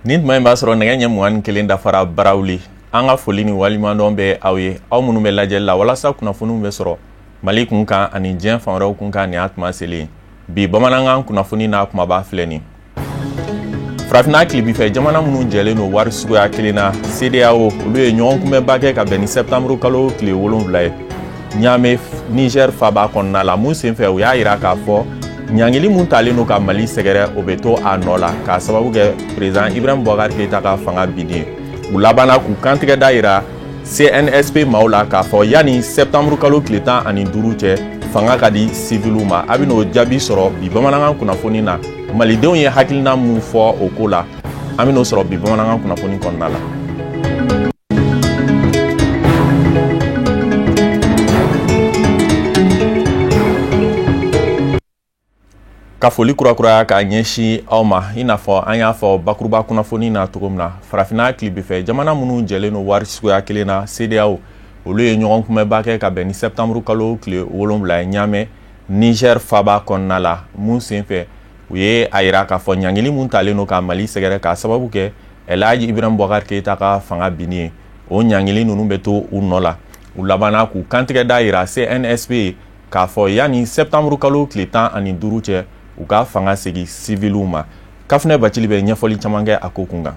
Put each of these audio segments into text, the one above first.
Nin tuma in b'a sɔrɔ nɛgɛ ɲɛ 21 dafara Barawuli. An ka foli ni waleɲumandɔn bɛ aw ye, aw minnu bɛ lajɛli la walasa kunnafoniw bɛ sɔrɔ Mali kun kan ani diɲɛ fan wɛrɛw kun kan. Nin y'a tuma selen bi bamanankan kunnafoni n'a kumaba filɛ nin. Farafinna tilebinfɛ jamana minnu jɛlen don wari suguya kelen na, CEDEAO, olu ye ɲɔgɔn kunbɛnba kɛ ka bɛn ni sɛptanburu kalo tile 7 ye Ɲame, Niger faba kɔnɔna la. Mun senfɛ, u y'a yira k'a fɔ ɲangili mun talen don ka Mali sɛgɛrɛ, o bɛ to a nɔ la k'a sababu kɛ président Ibrahim Boubacar Keïta ka fanga binni ye. U labanna k'u kantigɛ da yira CNSP maaw la k'a fɔ yanni sɛptanburu kalo tile 15 cɛ, fanga ka di siviliw ma. A bɛn'o jaabi sɔrɔ bi bamanankan kunnafoni na. Malidenw ye hakilina mun fɔ o ko la, an bɛn'o sɔrɔ bi bamanankan kunnafoni kɔnɔna la. Ka foli kurakuraya k'a ɲɛsin aw ma, i n'a fɔ an y'a fɔ bakuruba kunnafoni na cogo min na, farafinna tilebinfɛ jamana minnu jɛlen don wari suguya kelen na, CEDEAO, olu ye ɲɔgɔn kunbɛnba kɛ ka bɛn ni sɛptanburu kalo tile 7 ye Ɲamɛ, Niger faba kɔnɔna la. Mun senfɛ, u ye a yira k'a fɔ ɲangili mun talen don ka Mali sɛgɛrɛ k'a sababu kɛ El Hadji Ibrahim Boubacar Keïta ka fanga binni ye, o ɲangili ninnu bɛ to u nɔ la. U labanna k'u kantigɛ da yira CNSP k'a fɔ yanni sɛptanburu kalo tile 15 cɛ, u ka fanga segin siviliw ma. Kafunɛ Bacili bɛ ɲɛfɔli caman kɛ a ko kun kan.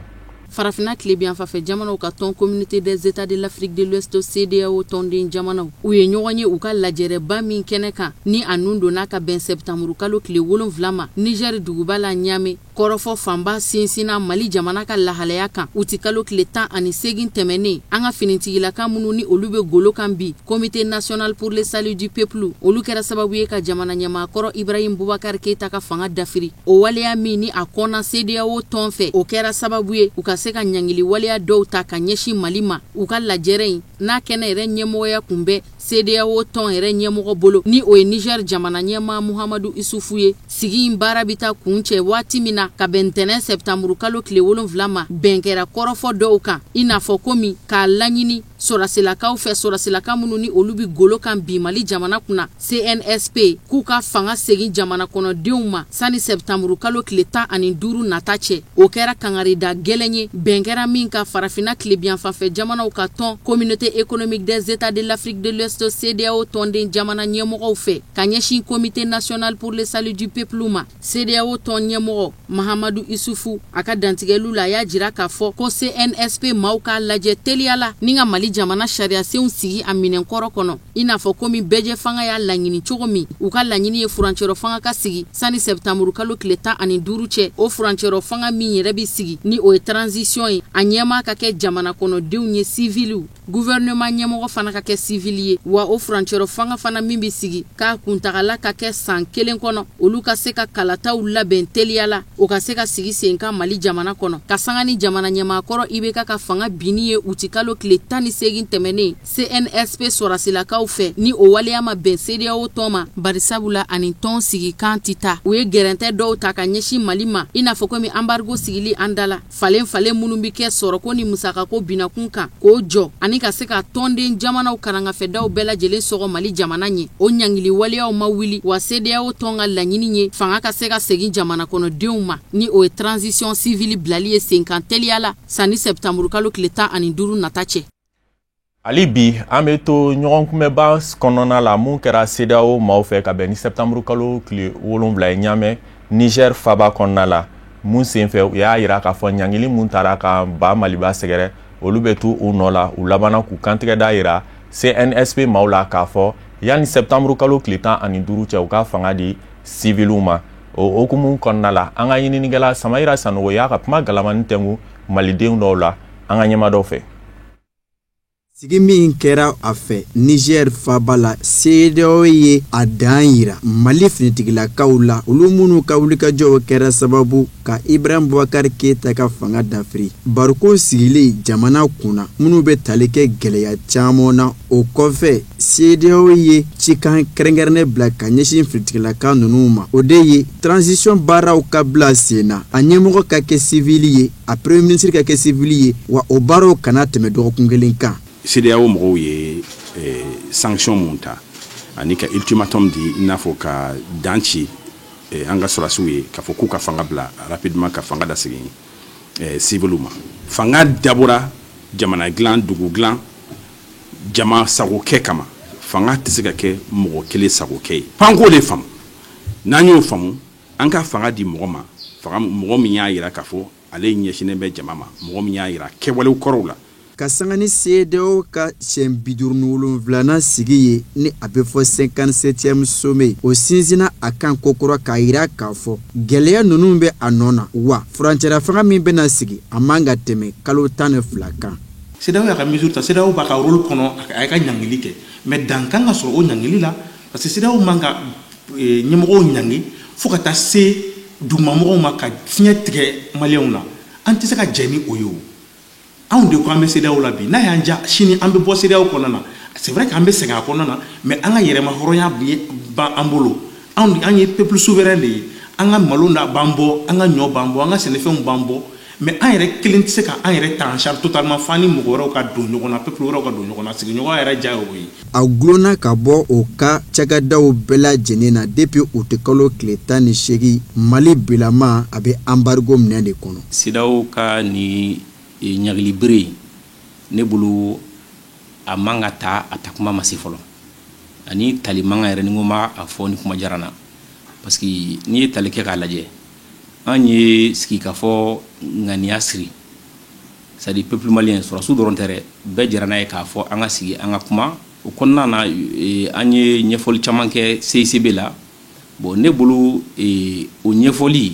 Farafinna tilebinyanfanfɛ jamanaw ka tɔn, Communauté des États de l'Afrique de l'Ouest, CEDEAO tɔnden jamanaw, u ye ɲɔgɔn ye u ka lajɛrɛba min kɛnɛ kan ni a nun donna ka bɛn sɛptanburu kalo tile 7 ma Niger duguba la Ɲame, kɔrɔfɔ fanba sinsinna Mali jamana ka lahalaya kan. Uti kalo tile 18 tɛmɛnen, an ka finitigilaka minnu ni olu bɛ golo kan bi, Comité national pour le salut du peuple, olu kɛra sababu ye ka jamana ɲɛmaakɔrɔ Ibrahim Boubacar Keïta ka fanga dafiri. O waleya min ni a kɔnna CEDEAO tɔn fɛ, o kɛra sababu ye u ka se ka ɲangili waleya dɔw ta ka ɲɛsin Mali ma. U ka lajɛrɛ in n'a kɛnɛ yɛrɛ ɲɛmɔgɔya kun bɛ CEDEAO tɔn yɛrɛ ɲɛmɔgɔ bolo, ni o ye Niger jamana ɲɛmaa Muhamadu Isufu ye. Sigi in baara bɛ taa kuncɛ waati min na ka bɛn ntɛnɛn sɛptanburu kalo tile 7 ma, bɛn kɛra kɔrɔfɔ dɔw kan, i n'a fɔ komi k'a laɲini sɔrɔsilakaw fɛ, sɔrɔsilaka minnu ni olu bɛ golo kan bi Mali jamana kunna, CNSP, k'u ka fanga segin jamana kɔnɔdenw ma sani sɛptanburu kalo tile 15 nata cɛ. O kɛra kangarida gɛlɛn ye, bɛn kɛra min ka farafinna tilebinyanfanfɛ jamanaw ka tɔn, Communauté économique des États de l'Afrique de l'Ouest, CEDEAO tɔnden jamana ɲɛmɔgɔw fɛ ka ɲɛsin Comité national pour le salut du peuple ma. CEDEAO tɔn ɲɛmɔgɔ Mahamadu Isufu, a ka dantigɛliw la, a y'a jira k'a fɔ ko CNSP maaw k'a lajɛ teliya la ni ka Mali jamana sariyasenw sigi a minɛnkɔrɔ kɔnɔ, i n'a fɔ komi bɛɛjɛ fanga y'a laɲini cogo min. U ka laɲini ye furancɛrɔ fanga ka sigi sani sɛptanburu kalo tile 15 cɛ. O furancɛrɔ fanga min yɛrɛ bɛ sigi, ni o ye transition ye, a ɲɛmaa ka kɛ jamana kɔnɔdenw ye, siviliw, gouvernement ɲɛmɔgɔ fana ka kɛ sivili ye. Wa o furancɛrɔ fanga fana min bɛ sigi, k'a kuntagala ka kɛ san kelen kɔnɔ, olu ka se ka kalataw labɛn teliya la, o ka se ka sigi sen kan Mali jamana kɔnɔ. Ka sanga ni jamana ɲɛmaakɔrɔ IBK ka fanga binni ye uti kalo tile 18 tɛmɛnen CNSP sɔrɔsilakaw fɛ, ni o waleya ma bɛn CEDEAO tɔn ma, barisabula ani tɔn sigikan tɛ taa, u ye gɛrɛntɛ dɔw ta ka ɲɛsin Mali ma, i n'a fɔ komi embargo sigili an da la, falen falen minnu bɛ kɛ sɔrɔko ni musakako binakun kan, k'o jɔ, ani ka se ka tɔnden jamanaw karangafɛdaw bɛɛ lajɛlen sɔgɔ Mali jamana ɲɛ. O ɲangili waleyaw ma wuli wa CEDEAO tɔn ka laɲini ye fanga ka se ka segin jamana kɔnɔdenw ma, ni o ye transition civile bilali ye sen kan teliya la sanni sɛptanburu kalo tile 15 nata cɛ. Hali bi an bɛ to ɲɔgɔn kunbɛnba kɔnɔna la mun kɛra CEDEAO maaw fɛ ka bɛn ni sɛptanburu kalo tile 7 ye Ɲamɛ, Niger faba kɔnɔna la. Mun senfɛ, u y'a yira k'a fɔ ɲangili mun taara ka ba Maliba sɛgɛrɛ, olu bɛ to u nɔ la. U labanna k'u kantigɛ da yira CNSP maaw la k'a fɔ yanni sɛptanburu kalo tile 15 cɛ, u ka fanga di siviliw ma. O hukumu kɔnɔna la, an ka ɲininikɛla Samayira Sanogo y'a ka kuma galamani tɛnku malidenw dɔw la an ka ɲɛma dɔw fɛ. Sigi min kɛra a fɛ Niger faaba la, CEDEAO ye a dan yira Mali finitigilakaw la, olu minnu ka wulikajɔw kɛra sababu ka Ibrahim Boubacar Keita ka fanga dafiri. Barikon sigili jamana kunna minnu bɛ tali kɛ gɛlɛya caman na, o kɔfɛ CEDEAO ye cikan kɛrɛnkɛrɛnnen bila ka ɲɛsin finitigilaka ninnu ma. O de ye transition baaraw ka bila sen na, a ɲɛmɔgɔ ka kɛ sivili ye, a premier ministre ka kɛ sivili ye, wa o baaraw kana tɛmɛ dɔgɔkun kelen kan. CEDEAO mɔgɔw ye sanction mun ta ani ka ultimatum di, i n'a fɔ ka dan ci an ka sɔrɔdasiw ye, k'a fɔ k'u ka fanga bila rapidement, ka fanga lasegin civiliw ma. Fanga dabɔra jamana dilan, dugu dilan, jama sagokɛ kama. Fanga tɛ se ka kɛ mɔgɔ kelen sagokɛ ye. F'an k'o de faamu. N'an y'o faamu, an ka fanga di mɔgɔ ma, fanga mɔgɔ min y'a yira k'a fɔ ale ɲɛsinnen bɛ jama ma, mɔgɔ min y'a yira kɛwalew kɔrɔw la. Ka sanga ni CEDEAO ka siɲɛ 57nan sigi ye, ni a bɛ fɔ 57e sommet, o sinsinna a kan kokura k'a yira k'a fɔ gɛlɛya ninnu bɛ a nɔ na, wa furancɛla fanga min bɛna sigi, a man ka tɛmɛ kalo 12 kan. CEDEAO y'a ka mesure ta, CEDEAO b'a ka rôle kɔnɔ, a y'a ka ɲangili kɛ, mais dan kan ka sɔrɔ o ɲangili la, parce que CEDEAO man ka ɲɛmɔgɔw ɲangi fo ka taa se dugumamɔgɔw ma, ka fiɲɛ tigɛ maliyɛnw na. An tɛ se ka jɛ ni o ye. O anw de ko an bɛ CEDEAO la bi, n'a y'an ja sini an bɛ bɔ CEDEAO kɔnɔna na. C'est vrai qu'an bɛ sɛgɛn a kɔnɔna na, mais an ka yɛrɛma hɔrɔnya b'an bolo. Anw, an ye peuple souverain de ye. An ka malo b'an bɔ, an ka ɲɔ b'an bɔ, an ka sɛnɛfɛnw b'an bɔ, mais an yɛrɛ kelen tɛ se ka an yɛrɛ ta en charge totalement, f'an ni mɔgɔ wɛrɛw ka don ɲɔgɔn na, peuple wɛrɛw ka don ɲɔgɔn na. Sigiɲɔgɔnya yɛrɛ diya ye o ye. A gulonna ka bɔ o ka cakɛdaw bɛɛ lajɛlen na depuis utikalo tile 18. Mali bilama a bɛ embargo minɛ de kɔnɔ. CEDEAO ka ni ɲagili bere, ne bolo, a man ka ta, a ta kuma ma se fɔlɔ, ani tali man ka yɛrɛ. Ni ko ma a fɔ ni kuma diyara n na, parce que n'i ye tali kɛ k'a lajɛ, an ye sigikafɔ ŋaniya siri, c'est à dire peuple malien, sɔrɔsiw dɔrɔn tɛ dɛ, bɛɛ jɛra n'a ye k'a fɔ an ka sigi, an ka kuma. O kɔnɔna na, an ye ɲɛfɔli caman kɛ CICB la. Bon, ne bolo, o ɲɛfɔli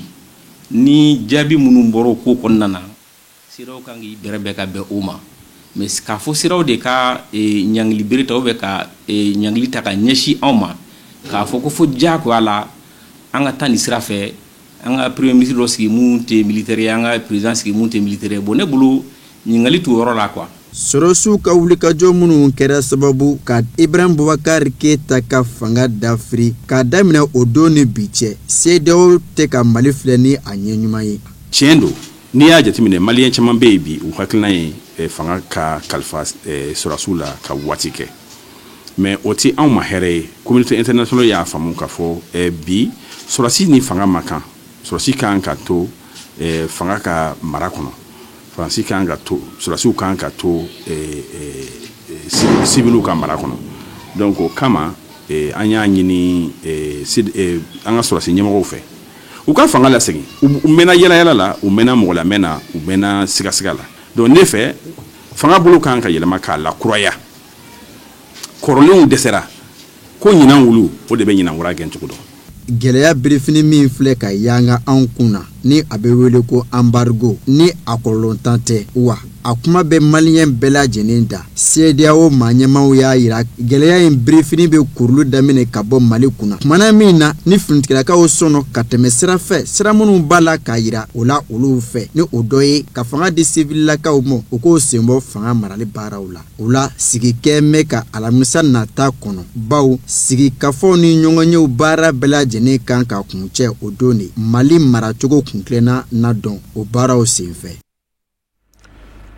ni jaabi minnu bɔra o ko kɔnɔna na, CEDEAO kan k'i bɛrɛ bɛn ka bɛn o ma. Mais k'a fɔ CEDEAO de ka ɲangili bere ta ou bien ka ɲangili ta ka ɲɛsin anw ma, k'a fɔ ko fo diyagoya la an ka taa nin sira fɛ, an ka premier ministre dɔ sigi mun tɛ militaire ye, an ka président sigi mun tɛ militaire ye, bon, ne bolo, ɲininkali t'o yɔrɔ la, quoi. Sɔrɔsiw ka wulikajɔ minnu kɛra sababu ka Ibrahim Boubacar Keita ka fanga dafiri, k'a daminɛ o don ni bi cɛ, CEDEAO tɛ ka Mali filɛ ni a ɲɛ ɲuman ye. Tiɲɛ don, n'i y'a jateminɛ, maliyɛn caman bɛ yen bi, u hakilina ye fanga ka kalifa sɔrɔsiw la ka waati kɛ, mais o tɛ anw ma hɛrɛ ye. Communauté internationale y'a faamu k'a fɔ bi sɔrɔsi ni fanga ma kan. Sɔrɔsi kan ka to fanga ka mara kɔnɔ, faransi kan ka to, sɔrɔsiw kan ka to civiliw ka mara kɔnɔ. Donc o kama, an y'a ɲini an ka sɔrɔsi ɲɛmɔgɔw fɛ, u ka fanga lasegin. U mɛnna yala yala la, u mɛnna mɔgɔ lamɛn na, u mɛnna sigasiga la. Donc ne fɛ, fanga bolo kan ka yɛlɛma k'a lakuraya. Kɔrɔlenw dɛsɛra ko ɲinan wulu, o de bɛ ɲinan wara gɛn cogo dɔn. Gɛlɛya birifini min filɛ ka yanga anw kun na, ni a bɛ wele ko embargo, ni a kɔlɔlɔntan tɛ, wa a kuma bɛ maliyɛn bɛɛ lajɛlen da. CEDEAO maa ɲɛmaw y'a yira gɛlɛya in birifini bɛ kuruli daminɛ ka bɔ Mali kunna kumana min na, ni finitigilakaw sɔnna ka tɛmɛ sira fɛ, sira minnu b'a la k'a yira o la olu fɛ, ni o dɔ ye ka fanga di sivililakaw ma, u k'o senbɔ fanga marali baaraw la. O la, sigi kɛ mɛn ka alamisa nata kɔnɔ, baw sigikafɔw ni ɲɔgɔnyew baara bɛɛ lajɛlen kan ka kuncɛ o don de. Mali maracogo kuntilenna na dɔn o baaraw senfɛ.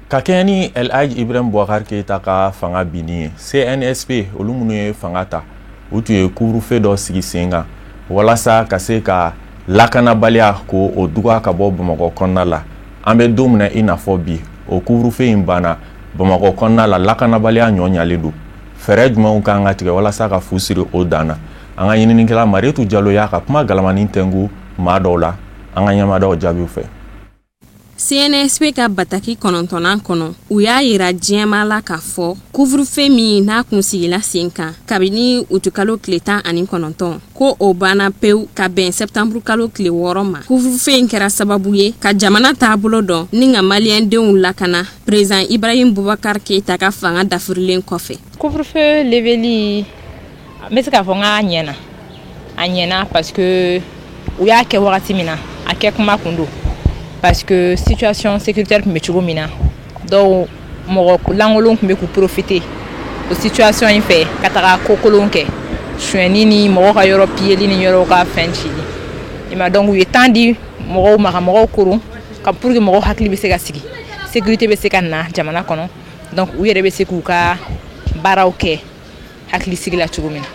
Ka kɛɲɛ ni El Hadj Ibrahim Boubacar Keita ka fanga binni ye, CNSP, olu minnu ye fanga ta, u tun ye couvre-feu dɔ sigi sen kan walasa ka se ka lakanabaliya ko o duga ka bɔ Bamakɔ kɔnɔna la. An bɛ don min na i n'a fɔ bi, o couvre-feu in banna. Bamakɔ kɔnɔna la, lakanabaliya ɲɔ ɲalen don. Fɛɛrɛ jumɛnw kan ka tigɛ walasa ka fu siri o dan na? An ka ɲininikɛla Marietu Jalo y'a ka kuma galamani tɛnku maa dɔw la. An ka ɲɛmadaw jaabiw fɛ. CNSP ka bataki 9nan kɔnɔ, u y'a yira diɲɛmaa la k'a fɔ couvre-feu min n'a kun sigila sen kan kabini utukalo tile 19, ko o banna pewu ka bɛn sɛptanburu kalo tile 6 ma. Couvre-feu in kɛra sababu ye ka jamana taabolo dɔn ni ka maliyɛndenw lakana président Ibrahim Boubacar Keïta ka fanga dafirilen kɔfɛ. Couvre-feu leveli, n bɛ se k'a fɔ n k'a ɲɛna. A ɲɛna parce que u y'a kɛ wagati min na, a kɛ kuma kun don, parce que situation sécuritaire tun bɛ cogo min na, dɔw mɔgɔ lankolon tun bɛ k'u profiter o situation in fɛ ka taga ko kolon kɛ, sonyɛni ni mɔgɔw ka yɔrɔ piyeli ni yɔrɔw ka fɛn cili i ma. Donc u ye temps di mɔgɔw ma ka mɔgɔw koron ka pour que mɔgɔw hakili bɛ se ka sigi, sécurité bɛ se ka na jamana kɔnɔ, donc u yɛrɛ bɛ se k'u ka baaraw kɛ hakilisigi la cogo min na.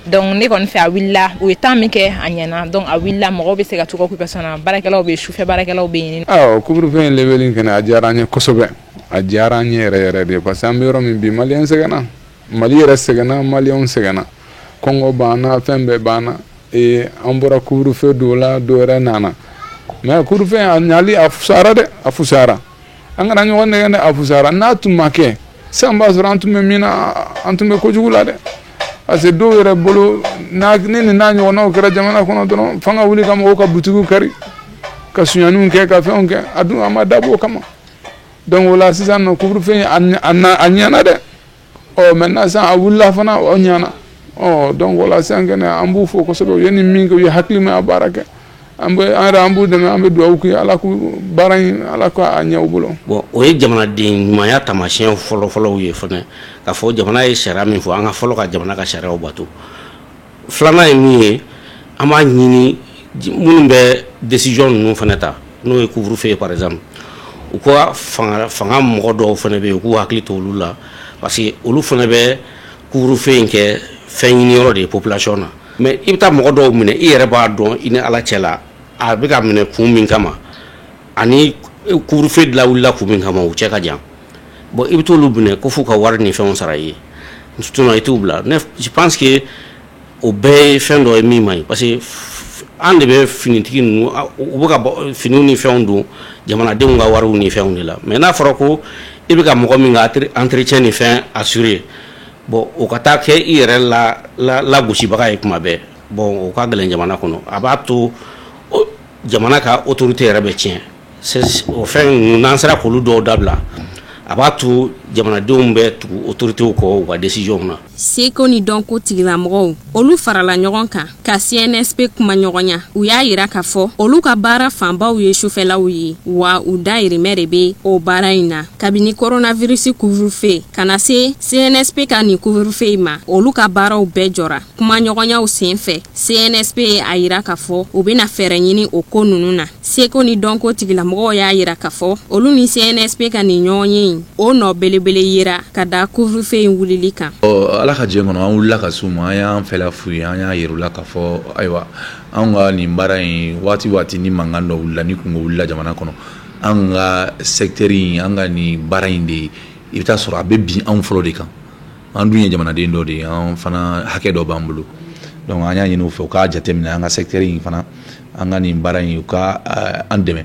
Donc ne kɔni fɛ, a wulila, u ye temps min kɛ, a ɲɛna. Donc a wulila, mɔgɔw bɛ se ka t'u ka occupation na, baarakɛlaw bɛ yen, sufɛ baarakɛlaw bɛ yen. Awɔ, couvre-feu in leveli kɛnɛ, a diyara an ye kosɛbɛ, a diyara an ye yɛrɛ yɛrɛ de, parce que an bɛ yɔrɔ min bi, maliyɛn sɛgɛnna, Mali yɛrɛ sɛgɛnna, maliyɛnw sɛgɛnna, kɔngɔ banna, fɛn bɛɛ banna. Ee, an bɔra couvre-feu dɔw la, dɔw wɛrɛ nana, mais couvre-feu a ɲali, a fusara dɛ, a fusara. An kana ɲɔgɔn nɛgɛn dɛ, a fusara. N'a tun ma kɛ sisan, b'a sɔrɔ an tun bɛ min na, an tun bɛ kojugu la dɛ, parce que dɔw yɛrɛ bolo n'a ni nin n'a ɲɔgɔnnaw kɛra jamana kɔnɔ dɔrɔn, f'an ka wuli ka mɔgɔw ka butigiw kari, ka sonyaniw kɛ, ka fɛnw kɛ. A dun a ma dabɔ o kama. Donc o la sisan nɔ, couvre-feu a ɲɛna dɛ. Ɔ, maintenant sisan a wulila fana, o ɲɛna. Ɔ, donc o la sisan kɛnɛ, an b'u fo kosɛbɛ. U ye nin min kɛ, u ye hakilimaya baara kɛ. An bɛ an yɛrɛ, an b'u dɛmɛ, an bɛ dugawu k'u ye, Ala k'u baara in, Ala k'a ɲɛ u bolo. Bon, o ye jamanaden ɲumanya taamasiyɛn fɔlɔ-fɔlɔw ye fana, k'a fɔ jamana ye sariya min fɔ, an ka fɔlɔ ka jamana ka sariyaw bato. Filanan ye min ye, an b'a ɲini minnu bɛ décision ninnu fana ta, n'o ye couvre-feu ye par exemple, u ka fanga mɔgɔ dɔw fana bɛ yen, u k'u hakili to olu la, parce que olu fana bɛ couvre-feu in kɛ fɛn ɲiniyɔrɔ de ye population na. Mais i bɛ taa mɔgɔ dɔw minɛ, i yɛrɛ b'a dɔn i ni Ala cɛ la, a bɛ ka minɛ kun min kama ani couvre-feu lawulila kun min kama, u cɛ ka jan. Bon, i bɛ t'olu minɛ ko f'u ka wari ni fɛnw sara i ye, sinon i t'u bila. Ne, je pense que o bɛɛ ye fɛn dɔ ye min man ɲi, parce que an de bɛ finitigi ninnu, u bɛ ka finiw ni fɛnw don jamanadenw ka wariw ni fɛnw de la. Mais n'a fɔra ko i bɛ ka mɔgɔ min ka entretien ni fɛn assurer, bon, o ka taa kɛ i yɛrɛ la lagosibaga ye kuma bɛɛ, bon, o ka gɛlɛn jamana kɔnɔ. A b'a to jamana ka autorité yɛrɛ bɛ tiɲɛ. O fɛn ninnu, n'an sera k'olu dɔw dabila, a b'a to jamanadenw bɛ tugu autorités kɔ u ka décision na. Seko ni dɔnko tigilamɔgɔw, olu farala ɲɔgɔn kan ka CNSP kuma ɲɔgɔnya. U y'a yira k'a fɔ olu ka baara fanbaw ye sufɛlaw ye, wa u dayirimɛ de bɛ o baara in na. Kabini coronavirus couvre-feu ka na se CNSP ka nin couvre-feu in ma, olu ka baaraw bɛɛ jɔra. Kuma ɲɔgɔnyaw sen fɛ, CNSP ye a yira k'a fɔ u bɛna fɛɛrɛ ɲini o ko ninnu na. Seko ni dɔnko tigilamɔgɔw y'a yira k'a fɔ olu ni CNSP ka nin ɲɔgɔn ye in, o nɔ belebele yera ka da couvre-feu in wulili kan. Ala ka jɛ kɔnɔ, an wulila ka s'u ma, an y'an fɛla f'u ye, an y'a yir'u la k'a fɔ ayiwa, anw ka nin baara in, waati waati ni mankan dɔ wulila, ni kungo wulila jamana kɔnɔ, an ka secteur in, an ka nin baara in de, i bɛ taa sɔrɔ a bɛ bin anw fɔlɔ de kan. An dun ye jamanaden dɔ de ye, an fana hakɛ dɔ b'an bolo. Donc an y'a ɲini u fɛ, u k'a jateminɛ an ka secteur in fana, an ka nin baara in, u ka an dɛmɛ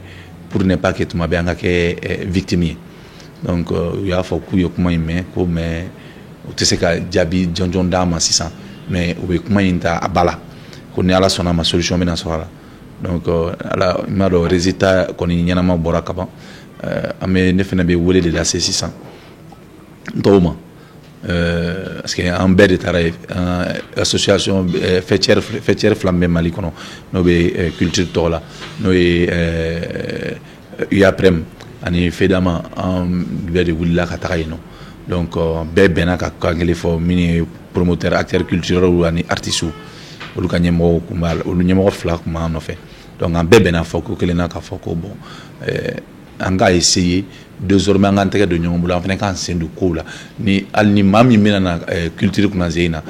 pour ne pas que tuma bɛɛ an ka kɛ victime ye. Donc u y'a fɔ k'u ye kuma in mɛn ko, mais u tɛ se ka jaabi jɔnjɔn d'an ma sisan, mais u bɛ kuma in ta a ba la, ko ni Ala sɔnna a ma, solution bɛna sɔrɔ a la. Donc ala n b'a dɔn, résultat kɔni ɲɛnama bɔra ka ban. An bɛ, ne fana bɛ wele de lase sisan n tɔw ma, parce que an bɛɛ de taara ye association faîtière, faîtière fila min bɛ Mali kɔnɔ, n'o bɛ culture tɔgɔ la, n'o ye UAPREM ani FEDAMA, an bɛɛ de wulila ka taga yen nɔ. Donc bɛɛ bɛnna ka kan kelen fɔ, min ye promoteur, acteur culturel ani artistes, olu ka ɲɛmɔgɔw tun b'a la, olu ɲɛmɔgɔ fila tun b'an nɔfɛ. Donc an bɛɛ bɛnna fɔ ko kelen na, k'a fɔ ko bon, an k'a essayer désormais an k'an tɛgɛ don ɲɔgɔn bolo, an fana k'an sen don kow la, ni hali ni maa min bɛna na culture kunna sen in na,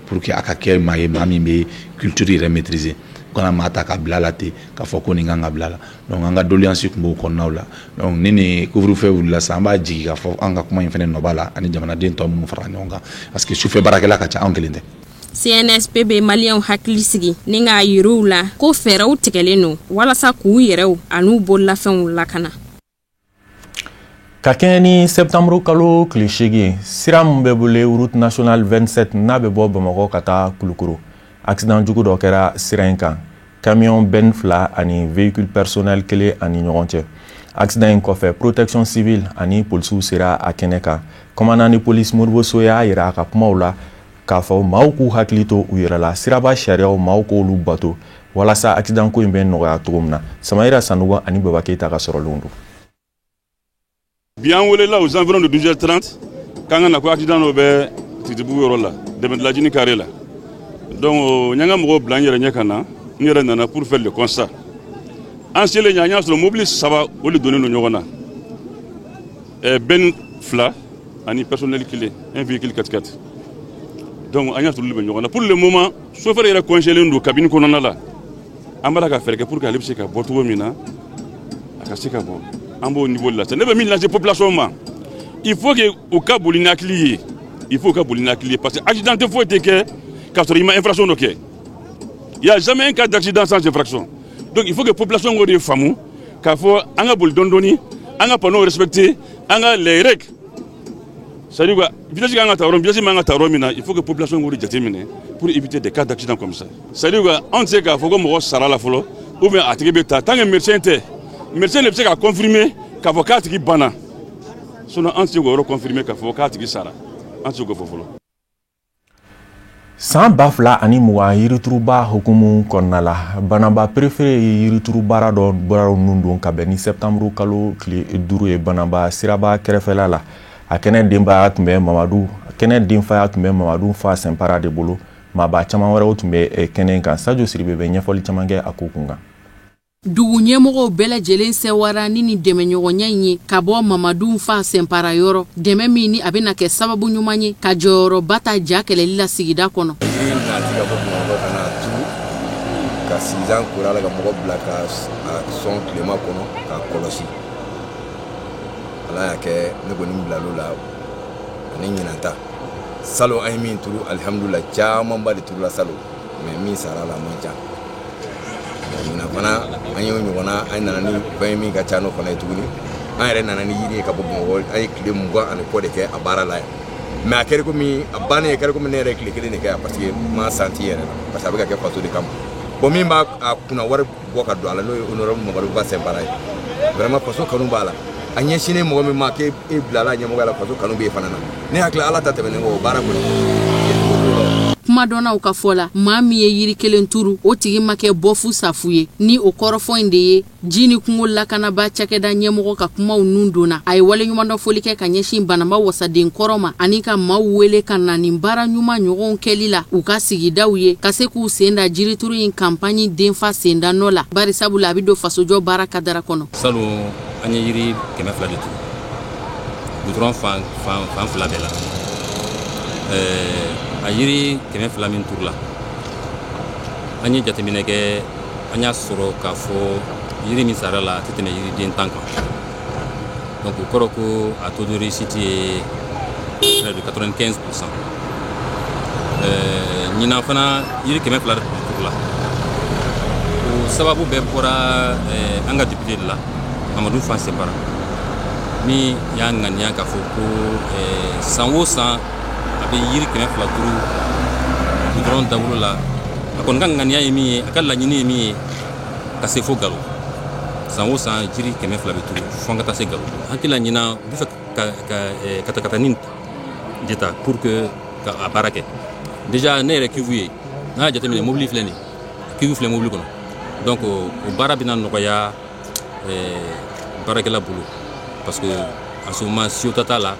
pour que a ka kɛ maa ye, maa min bɛ culture yɛrɛ maîtriser, kana maa ta ka bila la ten k'a fɔ ko nin kan ka bila la. Donc an ka doléance tun b'o kɔnɔnaw la. Donc ni nin couvre-feu wulila sisan, an b'a jigi k'a fɔ an ka kuma in fana nɔ b'a la, ani jamanaden tɔ minnu fara ɲɔgɔn kan, parce que sufɛ baarakɛla ka ca, anw kelen tɛ. CNSP bɛ Maliyɛnw hakili sigi ni k'a yir'u la ko fɛɛrɛw tigɛlen don walasa k'u yɛrɛw an'u bololafɛnw lakana. Ka kɛɲɛ ni septembre kalo tile 8, sira min bɛ wele route nationale 27, n'a bɛ bɔ Bamakɔ ka taa Kulukoro, accident jugu dɔ kɛra sira in kan, camion benne fila ani véhicule personnel kelen ani ɲɔgɔn cɛ. Accident in kɔfɛ, protection civile ani polisiw sera a kɛnɛ kan. Commandant de police Modibo So y'a yira a ka kumaw la k'a fɔ maaw k'u hakili to u yɛrɛ la, siraba sariyaw, maaw k'olu bato walasa accident ko in bɛ nɔgɔya cogo min na. Samayira Sanogo ani Baba Keyita ka sɔrɔlenw don. Bi an welela aux environs de 12h30 k'an ka na ko accident dɔ bɛ Tigitibugu yɔrɔ la, Dɛmɛdilajini carré la. Donc n y'an ka mɔgɔw bila n yɛrɛ ɲɛ ka na, n yɛrɛ nana pour faire le constat. An selen yen, an y'a sɔrɔ mobili saba, o de donnen don ɲɔgɔn na, benne fila ani personnel kelen, un véhicule 4x4. Donc an y'a sɔrɔ olu bɛ ɲɔgɔn na. Pour le moment, chauffeur yɛrɛ coincélen don cabine kɔnɔna la. An b'a la ka fɛɛrɛ kɛ pour que ale bɛ se ka bɔ cogo min na, a ka se ka bɔ. An b'o niveau de la sisan. Ne bɛ min lancer population ma, il faut que u ka boli ni hakili ye, il faut ka boli ni hakili ye, parce que accident tɛ foyi tɛ kɛ k'a sɔrɔ i ma infraction dɔ kɛ. Il y a jamais un cas d'accident sans infraction. Donc il faut que population k'o de faamu k'a fɔ an ka boli dɔɔni dɔɔni, an ka panneau respecter, an ka les règles, c'est à dire quoi, vitesse kan ka ta yɔrɔ, vitesse man ka ta yɔrɔ min na. Il faut que population k'o de jateminɛ pour éviter des cas d'accident comme ça. C'est à dire quoi, anw tɛ se k'a fɔ ko mɔgɔ sara la fɔlɔ ou bien a tigi bɛ ta, tant que médecin tɛ, médecin de bɛ se ka confirmer k'a fɔ k'a tigi banna. Sinon an tɛ se k'o yɔrɔ confirmer k'a fɔ k'a tigi sara, an tɛ se k'o fɔ fɔlɔ. San 2020 yirituruba hukumu kɔnɔna la, Banaba préfet ye yirituru baara dɔ baaraw nun don ka bɛn ni septembre kalo tile 5 ye, Banaba siraba kɛrɛfɛla la. A kɛnɛ denbaya tun bɛ Mamadu, kɛnɛ denfaya tun bɛ Mamadu Fa Sɛnpara de bolo. Maaba caman wɛrɛw tun bɛ kɛnɛ kan. Sajo Siribe bɛ ɲɛfɔli caman kɛ a ko kun kan. Dugu ɲɛmɔgɔw bɛɛ lajɛlen sɛwara ni nin dɛmɛɲɔgɔnya in ye ka bɔ Mamadu Fa Sɛnpara yɔrɔ, dɛmɛ min ni a bɛna kɛ sababu ɲuman ye ka jɔyɔrɔba ta ja kɛlɛli la sigida kɔnɔ. Yiri nati ka bɔ Bamakɔ ka na turu, ka sizan kora la, ka mɔgɔ bila ka sɔn tilema kɔnɔ ka kɔlɔsi. Ala y'a kɛ ne kɔni bilal'o la ani ɲinan ta. Salon an ye min turu, alihamudulila, camanba de turula salon, mais min sara la, a man ca. Ɲinan fana an y'o ɲɔgɔnna, an nana ni fɛn ye min ka ca n'o fana ye tuguni. An yɛrɛ nana ni yiri ye ka bɔ Bamakɔ. An ye tile 20 ani kɔ de kɛ a baara la yan, mais a kɛra komi a bannen, a kɛra komi ne yɛrɛ ye tile kelen de kɛ yan, parce que n ma santi yɛrɛ la, parce que a bɛ ka kɛ faso de kama. Bon, min b'a a kunna wari bɔ ka don a la, n'o ye honorable Mamadu Ba Sɛnpara ye, vraiment faso kanu b'a la. A ɲɛsinnen mɔgɔ min ma k'e e bilala ɲɛmɔgɔya la, faso kanu b'e fana na. Ne hakili ala ta tɛmɛnen kɔ, o baara kɔni. Kumadɔnnaw ka fɔ la, maa min ye yiri kelen turu, o tigi ma kɛ bɔfu safu ye. Ni o kɔrɔfɔ in de ye, ji ni kungo lakanaba cakɛda ɲɛmɔgɔ ka kumaw nun donna. A ye waleɲumandɔ foli kɛ ka ɲɛsin Banaba wasaden kɔrɔ ma ani ka maaw wele ka na nin baara ɲuman ɲɔgɔnw kɛli la u ka sigidaw ye, ka se k'u sen da jirituru in kanpaɲi denfa senda nɔ la, bari sabula a bɛ don fasojɔ baara kadara kɔnɔ. Salon an ye yiri 200 de turu goudron fan fan fila bɛɛ la. A yiri 200 min turula, an ye jateminɛ kɛ, an y'a sɔrɔ k'a fɔ yiri min sara la, a tɛ tɛmɛ yiriden 10 kan. Donc o kɔrɔ ko a taux de réussite ye près de 95%. Ɲinan fana yiri 200 de turula. O sababu bɛɛ bɔra an ka député de la, Mamadu Fa Sɛnpara, min y'a ŋaniya k'a fɔ ko san o san a bɛ yiri 200 turu goudron dabolo la. A kɔni ka ŋaniya ye min ye, a ka laɲini ye min ye, ka se fo Galo. San o san jiri 200 bɛ turu fo an ka taa se Galo. Hakili la ɲinan u bɛ fɛ ka katakatanin de ta pour que ka a baara kɛ. Déjà ne yɛrɛ cuve ye, n'a y'a jateminɛ, mobili filɛ nin ye, cuve filɛ mobili kɔnɔ. Donc o baara bɛna nɔgɔya baarakɛla bolo, parce que en ce moment siyo ta t'a la,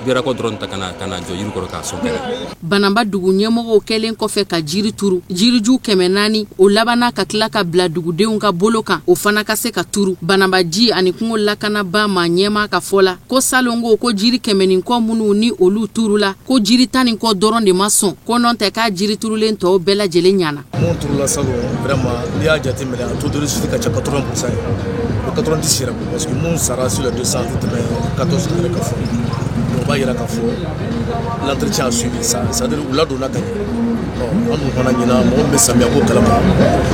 i bɛ raccord dɔrɔn ta ka na jɔ yiri kɔrɔ k'a sɔn kɛnɛ. Banaba dugu ɲɛmɔgɔw kɛlen kɔfɛ ka jiri turu, jiriju 400, o labanna ka tila ka bila dugudenw ka bolo kan, o fana ka se ka turu. Banaba ji ani kungo lakanaba ma ɲɛma ka fɔ la ko salongo ko jiri kɛmɛ ni kɔ minnu ni olu turula, ko jiri 10 ni kɔ dɔrɔn de ma sɔn, ko nɔ tɛ k'a jiri turulen tɔw bɛɛ lajɛlen ɲana. Mun turula salon, vraiment n'i y'a jateminɛ, a taux de réussite ka ca 80% ye, o 90 yɛrɛ, parce que mun sara sur les 200, a tɛ tɛmɛ 14 yɛrɛ ka fɔ. O b'a yira k'a fɔ l'entretien a suivi ça, c'est à dire u ladonna ka ɲɛ. An dun fana ɲinan, mɔgɔ min bɛ samiya ko kalama,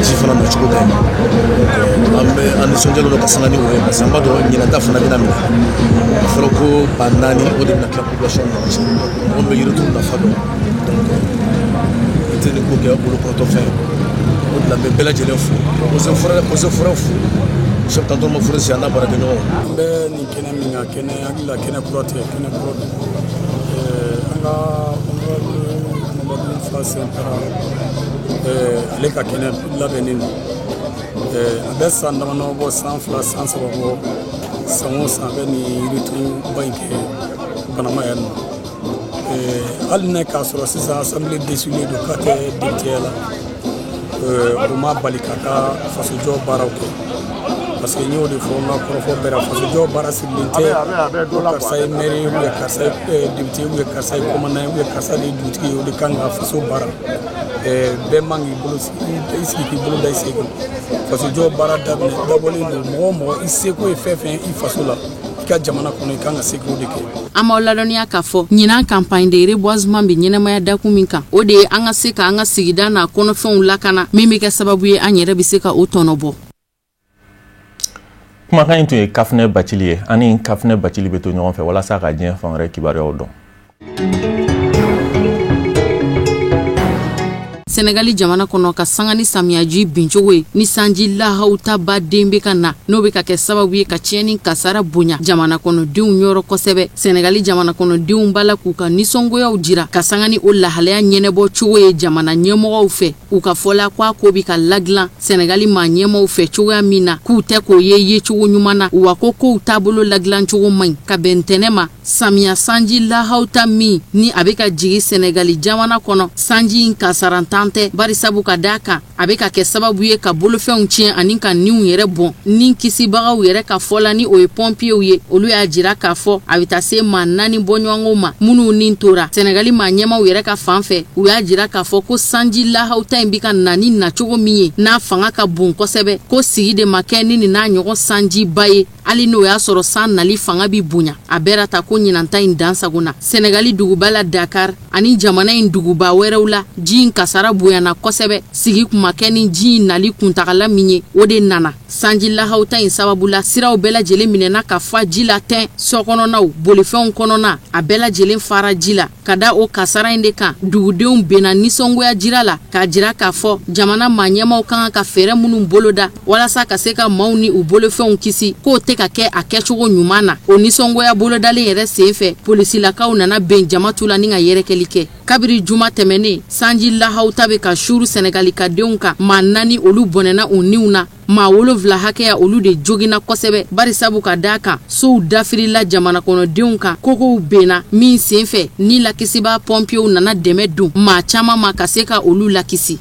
ji fana nacogo ka ɲi. Donc an bɛ an nisɔndiyalen don ka sanga ni o ye, parce que an b'a dɔn ɲinan ta fana bɛna minɛ. A fɔra ko 4000, o de bɛna tila population ni ɲɔgɔn cɛ. Mɔgɔ min bɛ yirituru nafa dɔn, donc i tɛ nin ko kɛ bolokɔrɔtɔ fɛn ye. O de la n bɛ bɛɛ lajɛlen fo, eaux et forêts, eaux et forêts fo, chef d'environnement forestier a n'a baarakɛɲɔgɔnw. An bɛ nin kɛnɛ min kan, kɛnɛ hakili la, kɛnɛ kura tɛ, kɛnɛ kɔrɔ don. An ka honorable Mamadu Fa Sɛnpara, ale ka kɛnɛ labɛnnen don. A bɛ san damadɔ bɔ, san 2, san 3 bɔ, san o san a bɛ nin yirituruba in kɛ Banama yan nɔ. Hali n'a k'a sɔrɔ sisan assemblée dissoute don, k'a tɛ député la, o ma bali k'a ka fasojɔ baaraw kɛ, parce que n y'o de fɔ n ka kɔrɔfɔ bɛɛ la, fasojɔ baara sigilen tɛ ko karisa ye maire ye, ou bien karisa ye député, ou bien karisa ye commandant ye, ou bien karisa de ye dugutigi ye, o de kan ka faso baara. Bɛɛ man k'i bolo i sigi k'i bolo da i sen kan. Fasojɔ baara daminɛ dabɔlen don mɔgɔ o mɔgɔ, i seko ye fɛn fɛn i faso la, i ka jamana kɔnɔ, i kan ka se k'o de kɛ. An b'aw ladɔnniya k'a fɔ ɲinan campagne de reboisement bɛ ɲɛnamaya dakun min kan, o de ye an ka se ka an ka sigida n'a kɔnɔfɛnw lakana, min bɛ kɛ sababu ye an yɛrɛ bɛ se ka o tɔnɔ bɔ. Kumakan in tun ye Kafunɛ Bacili ye. An ni Kafunɛ Bacili bɛ to ɲɔgɔn fɛ walasa ka diɲɛ fan wɛrɛ kibaruyaw dɔn. Senegali jamana kɔnɔ, ka sanga ni samiyaji bincogo ye ni sanji lahawutaba den bɛ ka na, n'o bɛ ka kɛ sababu ye ka tiɲɛni kasara bonya jamana kɔnɔdenw yɔrɔ kosɛbɛ, Senegali jamana kɔnɔdenw b'a la k'u ka nisɔngoyaw jira ka sanga ni o lahalaya ɲɛnɛbɔ cogo ye jamana ɲɛmɔgɔw fɛ. U ka fɔla ko a ko bi ka ladilan Senegali maa ɲɛmaw fɛ cogoya min na, k'u tɛ k'o ye yecogo ɲuman na, wa ko kow taabolo ladilan cogo man ɲi ka bɛn ntɛnɛ ma. Samiya sanji lahawuta min ni a bɛ ka jigi Senegali jamana kɔnɔ, sanji in kasarantan tɛ, barisabu ka d'a kan a bɛ ka kɛ sababu ye ka bolofɛnw tiɲɛ ani ka niw yɛrɛ bɔn. Ni kisibagaw yɛrɛ ka fɔ la, ni o ye pɔnpiyew ye, olu y'a jira k'a fɔ a bɛ taa se maa 4 bɔɲɔgɔnko ma minnu ni tora. Senegali maa ɲɛmaw yɛrɛ ka fan fɛ, u y'a jira k'a fɔ ko sanji lahawuta in bɛ ka na ni nacogo min ye, n'a fanga ka bon kosɛbɛ, ko sigi de ma kɛ ni nin n'a ɲɔgɔn sanjiba ye, hali n'o y'a sɔrɔ san nali fanga bi bonya. A bɛɛ ta ko ɲinanta in dansago na Senegali duguba la Dakar ani jamana in duguba wɛrɛw la, ji in kasara bonyana kosɛbɛ. Sigi kun ma kɛ ni ji in nali kuntagala min ye, o de nana. Sanji lahawuta in sababu la, siraw bɛɛ lajɛlen minɛna ka fa ji la tɛn, sokɔnɔnaw, bolifɛnw kɔnɔna, a bɛɛ lajɛlen fara ji la. Ka da o kasara in de kan, dugudenw benna nisɔngoya jira la k'a jira k'a fɔ jamana maa ɲɛmaw kan ka fɛɛrɛ minnu boloda walasa ka se ka maaw ni u bolofɛnw kisi, k'o tɛ ka kɛ a kɛcogo ɲuman na. O nisɔngoya bolodalen yɛrɛ sen fɛ, polisilakaw nana ben jama tu la ni ka yɛrɛkɛli kɛ. Kabiri juma tɛmɛnen, sanji lahawuta bɛ ka suru Senegali ka denw kan. Maa 4 olu bɔnɛna u niw na, maa 7 hakɛya olu de joginna kosɛbɛ, barisabu ka d'a kan sow dafirila jamana kɔnɔdenw kan, kogow benna min sen fɛ ni lakisiba pɔnpiyew nana dɛmɛ don maa caman ma ka se ka olu lakisi.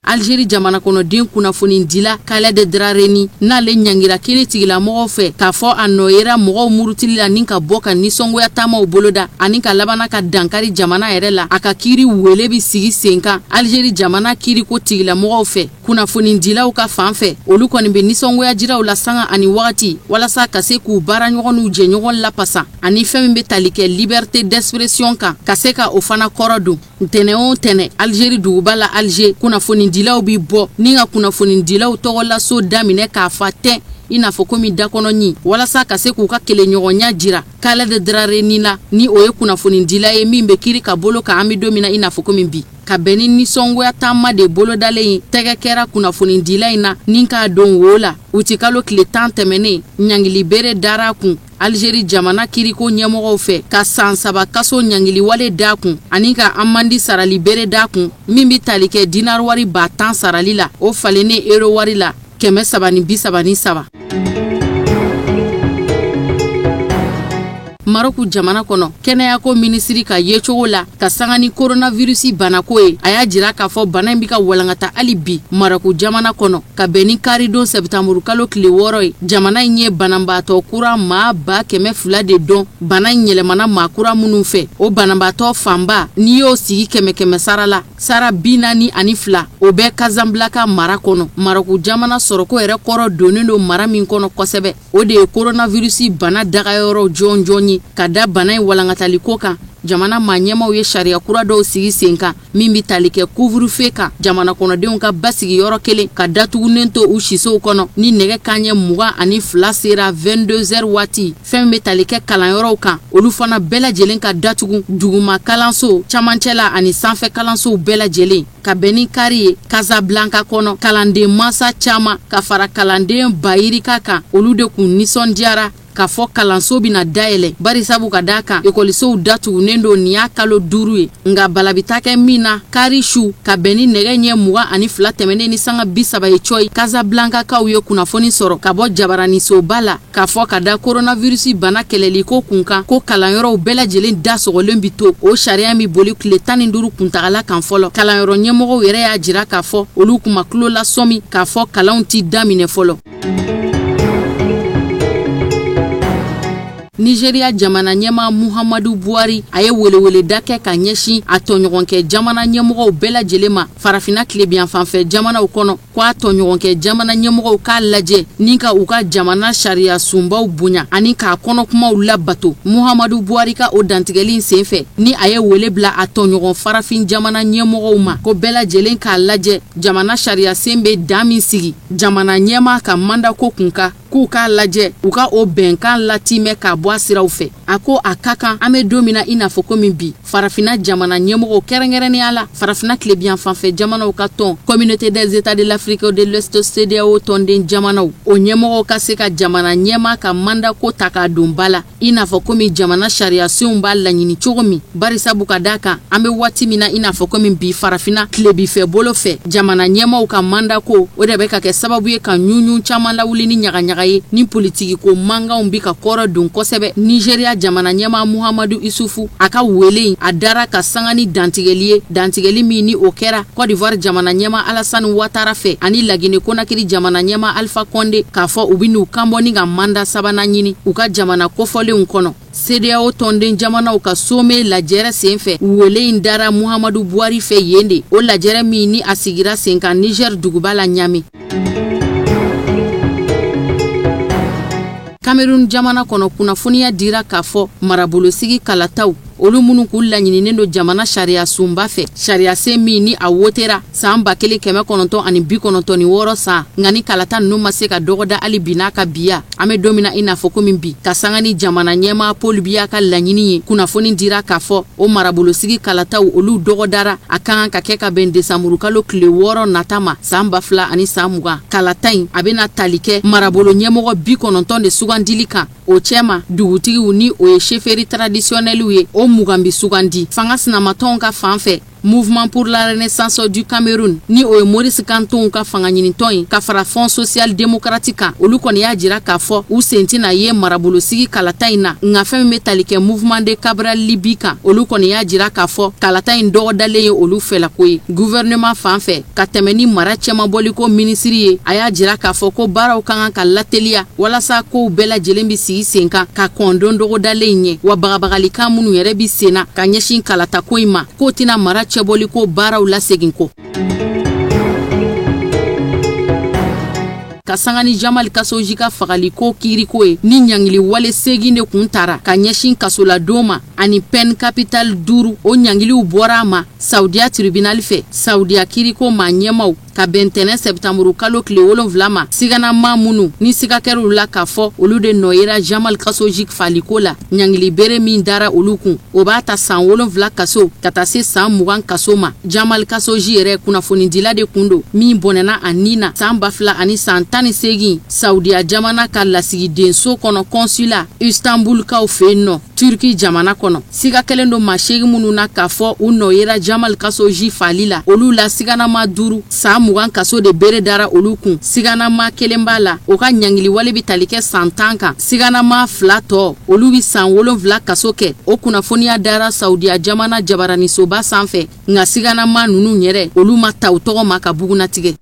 Algérie jamana kɔnɔden kunnafonidila Khaled Drareni, n'ale ɲangira kiiri tigilamɔgɔw fɛ k'a fɔ a nɔ yera mɔgɔw murutili la ni ka bɔ ka nisɔngoya taamaw boloda ani ka labana ka dankari jamana yɛrɛ la, a ka kiiri wele bi sigi sen kan Algérie jamana kiiriko tigilamɔgɔw fɛ. Kunnafonidilaw ka fan fɛ, olu kɔni bɛ nisɔngoya jiraw la sanga ani wagati walasa ka se k'u baaraɲɔgɔn n'u jɛɲɔgɔn lapasa, ani fɛn min bɛ tali kɛ liberté d'expression kan, ka se ka o fana kɔrɔ don. Ntɛnɛn o ntɛnɛn, Algérie duguba la Alger, kunnafonidilaw bi bɔ ni ka kunnafonidilaw tɔgɔlaso daminɛ k'a fa tɛn i n'a fɔ komi dakɔnɔɲin, walasa ka se k'u ka kɛlɛɲɔgɔnya jira Khaled Drareni la, ni o ye kunnafonidila ye min bɛ kiiri ka bolo kan an bɛ don min na i n'a fɔ komi bi. Ka bɛn ni nisɔngoya taama de bolodalen ye, tɛgɛ kɛra kunnafonidila in na ni k'a don wo la. Utikalo tile 10 tɛmɛnen, ɲangili bere dara a kun Algérie jamana kiriko ɲɛmɔgɔw fɛ ka san 3 kaso ɲangiliwale d'a kun ani ka amandi sarali bere d'a kun min bɛ tali kɛ dinar wari 10,000 sarali la, o falennen euro wari la 333. Maroc jamana kɔnɔ, kɛnɛyako minisiri ka yecogo la ka sanga ni coronavirus banako ye, a y'a jira k'a fɔ bana in bɛ ka walankata hali bi Maroc jamana kɔnɔ. Ka bɛn ni karidon sɛtanburu kalo tile 6 ye, jamana in ye banabaatɔ kura maa 200,000 de dɔn bana in yɛlɛmana maa kura minnu fɛ. O banabaatɔ fanba, n'i y'o sigi 100 sara la, sara 42, o bɛ Casablanca mara kɔnɔ. Maroc jamana sɔrɔko yɛrɛ kɔrɔ donnen don mara min kɔnɔ kosɛbɛ, o de ye coronavirus bana dagayɔrɔ jɔnjɔn ye ka da bana in walankataliko kan. Jamana maa ɲɛmaaw ye sariya kura dɔw sigi sen kan min bɛ tali kɛ couvre-feu kan, jamana kɔnɔdenw ka basigi yɔrɔ kelen ka datugunen to u sisow kɔnɔ ni nɛgɛ kanɲɛ 22 sera 22 heures waati. Fɛn bɛ tali kɛ kalanyɔrɔw kan, olu fana bɛɛ lajɛlen ka datugu, duguma kalanso, camancɛla ani sanfɛ kalansow bɛɛ lajɛlen. Ka bɛn ni kari ye Casablanca kɔnɔ, kalanden mansa caman ka fara kalanden bayirika kan, olu de kun nisɔndiyara k'a fɔ kalanso bɛna dayɛlɛ, barisabu ka d'a kan ekɔlisow datugunen don nin y'a kalo 5 ye. Nka bala bɛ taa kɛ min na kari su ka bɛn ni nɛgɛ ɲɛ 22 tɛmɛnen ni sanga 30 ye cɔyi, Casablancakaw ye kunnafoni sɔrɔ ka bɔ jabaranisoba la k'a fɔ ka da coronavirus bana kɛlɛliko kun kan ko kalanyɔrɔw bɛɛ lajɛlen da sɔgɔlen bi to. O sariya min boli tile 15 kuntagala kan fɔlɔ, kalanyɔrɔ ɲɛmɔgɔw yɛrɛ y'a jira k'a fɔ olu kun ma tulo lasɔmi k'a fɔ kalanw ti daminɛ fɔlɔ. Nigeria jamana ɲɛmaa Muhammadu Buhari a ye weleweleda kɛ ka ɲɛsin a tɔɲɔgɔnkɛ jamana ɲɛmɔgɔw bɛɛ lajɛlen ma farafinna tilebinyanfanfɛ jamanaw kɔnɔ, ko a tɔɲɔgɔnkɛ jamana ɲɛmɔgɔw k'a lajɛ ni ka u ka jamana sariya sunbaw bonya ani k'a kɔnɔkumaw labato. Muhammadu Buhari ka o dantigɛli in senfɛ ni a ye wele bila a tɔɲɔgɔn farafin jamana ɲɛmɔgɔw ma ko bɛɛ lajɛlen k'a lajɛ jamana sariya sen bɛ dan min sigi jamana ɲɛmaa ka mandako kun kan, k'u k'a lajɛ u ka o bɛnkan latimɛ k'a bɔ a siraw fɛ. A ko a ka kan an bɛ don min na i n'a fɔ komi bi, farafinna jamana ɲɛmɔgɔw kɛrɛnkɛrɛnnenya la farafinna tilebinyanfanfɛ jamanaw ka tɔn Communauté des États de l'Afrique de l'Ouest CEDEAO tɔnden jamanaw, o ɲɛmɔgɔw ka se ka jamana ɲɛmaa ka mandako ta k'a don ba la i n'a fɔ komi jamana sariyasenw b'a laɲini cogo min, barisabu ka d'a kan an bɛ waati min na i n'a fɔ komi bi farafinna tilebinfɛ bolo fɛ jamana ɲɛmaaw ka mandako o de bɛ ka kɛ sababu ye ka ɲuɲu caman lawuli ni ɲagaɲaga ye ni politiki ko mankanw bi ka kɔrɔ don kosɛbɛ. Nigeria jamana ɲɛmaa Muhammadu Isufu a ka wele in a dara ka sanga ni dantigɛli ye, dantigɛli min ni o kɛra Côte d'Ivoire jamana ɲɛmaa Alassane Ouattara fɛ ani Laginɛ Conakry jamana ɲɛmaa Alpha Condé k'a fɔ u bɛ n'u kanbɔ ni ka manda sabanan ɲini u ka jamana kofɔlenw kɔnɔ. CEDEAO tɔnden jamanaw ka sommet lajɛrɛ senfɛ, wele in dara Muhammadu Buhari fɛ yen de, o lajɛrɛ min ni a sigira sen kan Niger duguba la Niamey. Cameroun jamana kɔnɔ, kunnafoniya dira k'a fɔ marabolosigi kalataw olu minnu k'u laɲininen don jamana sariya sunba fɛ, sariyasen min ni a wotera san 1996 san, nka ni kalata ninnu ma se ka dɔgɔda hali bi n'a ka biya an bɛ don min na i n'a fɔ komi bi, ka sanga ni jamana ɲɛmaa Paul Biya ka laɲini ye. Kunnafoni dira k'a fɔ o marabolosigi kalataw olu dɔgɔdara, a ka kan ka kɛ ka bɛn desanburukalo tile 6 nata ma san 2020. Kalata in a bɛna tali kɛ marabolo ɲɛmɔgɔ 90 de sugandili kan, o cɛma dugutigiw ni o ye chefferie traditionnelle ye o 20 bi sugandi. Fanga sinamatɔnw ka fan fɛ, Mouvement pour la Renaissance du Cameroun ni o ye Maurice Kamto ka fanga ɲinitɔn ye ka fara Front Social Démocratique kan, olu kɔni y'a jira k'a fɔ u sen tɛna ye marabolosigi kalata in na. Nka fɛn min bɛ tali kɛ Mouvement de Cabral Libi kan, olu kɔni y'a jira k'a fɔ kalata in dɔgɔdalen ye olu fɛlako ye. Gouvernement fan fɛ, ka tɛmɛ ni mara cɛmabɔliko minisiri ye, a y'a jira k'a fɔ ko baaraw ka kan ka lateliya walasa kow bɛɛ lajɛlen bɛ sigi sen kan ka kɔn don dɔgɔdalen in ɲɛ, wa bagabagalikan minnu yɛrɛ bɛ sen na ka ɲɛsin kalatako in ma, k'o tɛna mara cɛbɔliko baaraw lasegin kɔ. Ka sanga ni Jamal Khashoggi ka fagaliko kiiriko ye ni ɲangili wale 8 de kun tara ka ɲɛsin kasoladon ma ani peine capitale 5, o ɲangiliw bɔra a ma Saudiya tribunal fɛ. Saudiya kiiriko maa ɲɛmaw ka bɛn tɛnɛn sɛptanburu kalo tile 7 ma, siganama minnu ni siga kɛr'u la k'a fɔ olu de nɔ yera Jamal Khashoggi faliko la, ɲangili bere min dara olu kun o b'a ta san 7 kaso ka taa se san 20 kaso ma. Jamal Khashoggi yɛrɛ kunnafonidila de kun don min bɔnɛna a nin na san 2018 Saudiya jamana ka lasigidenso kɔnɔ consulat Istanbulkaw fɛ yen nɔ Turki jamana kɔnɔ. Siga kɛlen don maa 8 minnu na k'a fɔ u nɔ yera Jamal Khashoggi fali la, olu la siganama 5 san 20 kaso de bere dara olu kun. Siganama 1 b'a la, o ka ɲangili wale bɛ tali kɛ san 10 kan. Siganama 2 tɔ olu bɛ san 7 kaso kɛ. O kunnafoniya dara Saudiya jamana jabaranisoba sanfɛ, nka siganama ninnu yɛrɛ olu ma ta u tɔgɔ ma ka bugunnatigɛ.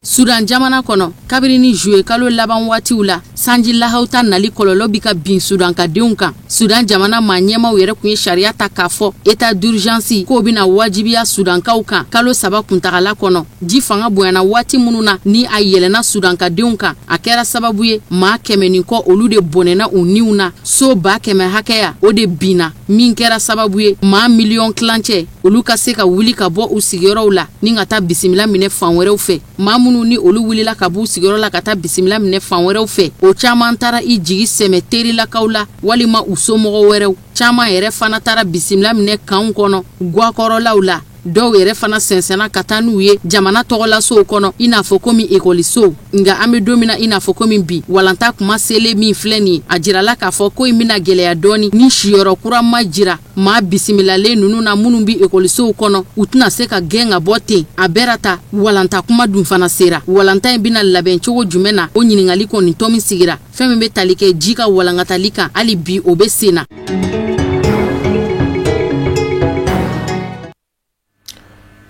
Sudan jamana kɔnɔ, kabini ni juillet kalo laban waatiw la, Sanji lahawuta nali kɔlɔlɔ bi ka bin Sudankadenw kan. Sudan jamana maa ɲɛmaw yɛrɛ tun ye sariya ta k'a fɔ état d'urgence k'o bɛna wajibiya Sudankaw kan kalo 3 kuntagala kɔnɔ. Ji fanga bonyana waati minnu na ni a yɛlɛnna Sudankadenw kan, a kɛra sababu ye maa 100 ni kɔ olu de bɔnɛna u niw na. So 100 000 hakɛya o de binna, min kɛra sababu ye maa 1.5 miliyɔn olu ka se ka wuli ka bɔ u sigiyɔrɔw la ni ka taa bisimila minɛ fan wɛrɛw fɛ. Maa minnu ni olu wulila ka b'u sigiyɔrɔ la ka taa bisimila minɛ fan wɛrɛw fɛ, o caman taara i jigi sɛmɛ terilakaw la walima u somɔgɔ wɛrɛw. Caman yɛrɛ fana taara bisimila minɛ kanw kɔnɔ, gwakɔrɔlaw la. Dɔw yɛrɛ fana sɛnsɛnna ka taa n'u ye jamana tɔgɔlasow kɔnɔ, i n'a fɔ komi ekɔlisow. Nka an bɛ don min na i n'a fɔ komi bi, walanta kuma selen min filɛ nin ye, a jirala k'a fɔ ko in bɛna gɛlɛya dɔɔni ni siyɔrɔ kura ma jira maa bisimilalen ninnu na minnu bɛ ekɔlisow kɔnɔ. U tɛna se ka gɛn ka bɔ ten a bɛɛ ta. Walanta kuma dun fana sera, walanta in bɛna labɛn cogo jumɛn na, o ɲininkali kɔni tɔ min sigira. Fɛn min bɛ tali kɛ ji ka walankatali kan, hali bi o bɛ sen na.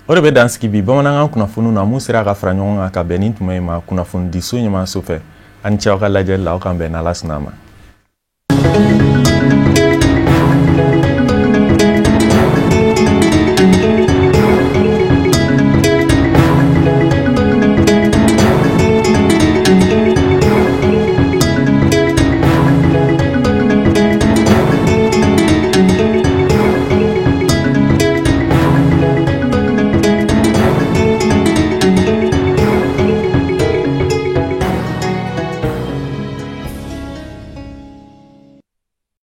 O de bɛ dan sigi bi bamanankan kunnafoniw na mun sera ka fara ɲɔgɔn kan ka bɛn ni tuma in ma kunnafonidiso ɲɛmaaso fɛ. Ani cɛw ka lajɛli la, aw kan bɛn n'Ala sɔnna a ma.